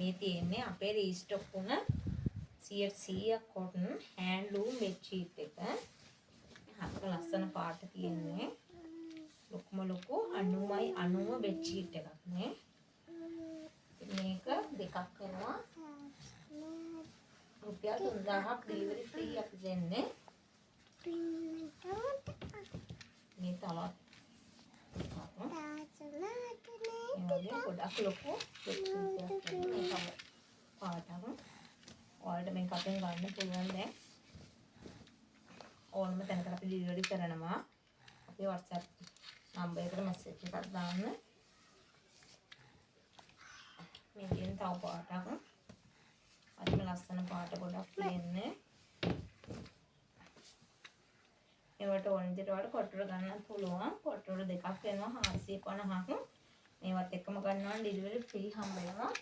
මේ තියෙන්නේ අපේ රීස්ටොක් වුණ 100% කොටන් හෑන්ඩ්ලූම් බෙඩ්ෂීට් එක. හරිම ලස්සන පාට තියෙන්නේ. ලොකුම ලොකු 90යි 90 බෙඩ්ෂීට් එකක් නේ. මේක දෙකක් වෙනවා. රුපියල් 3000ක් ඩෙලිවරි ෆ්‍රී අපි දෙන්නේ. මේ තවත් එකක්. මේ වගේ ගොඩක් ලොකු බෙඩ්ෂීට් එකක් වෙනවා. මේ තව පාටක්. ඔයාලට මේක අපෙන් ගන්න පුළුවන් දැන්. ඕනම තැනකට අපි ඩෙලිවරි කරනවා. අපේ WhatsApp number එකට මැසේජ් එකක් දාන්න. මේ තියෙන තව පාටක්. හරිම ලස්සන පාට ගොඩක් තියෙන්නේ. ඒවට ඕන විදිහට ඔයාලට කොටුවට ගන්නත් පුළුවන්. කොටුවට දෙකක් වෙනවා 450ක්. මේවත් එක්කම ගන්නවා නම් ඩෙලිවරි ෆ්‍රී හම්බ වෙනවා.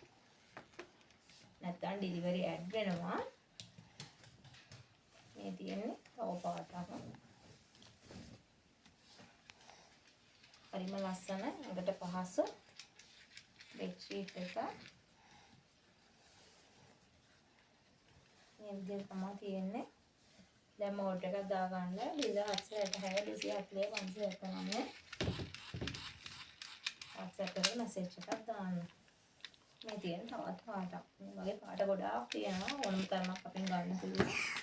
නැත්නම් ඩෙලිවරි ඇඩ් වෙනවා. මේ තියෙන්නේ තව පාටක්. හරිම ලස්සන ඇඟට පහසු බෙඩ්ෂීට් එක. මේ විදිහට තමයි තියෙන්නේ. දැන් ඕඩර් එකක් දාගන්න 0766 240 579 WhatsApp එකට මැසේජ් එකක් දාන්න. මේ තියෙන තවත් පාටක්. මේ වගේ පාට ගොඩාක් තියෙනවා. ඕනම තරමක් අපෙන් ගන්න පුළුවන්.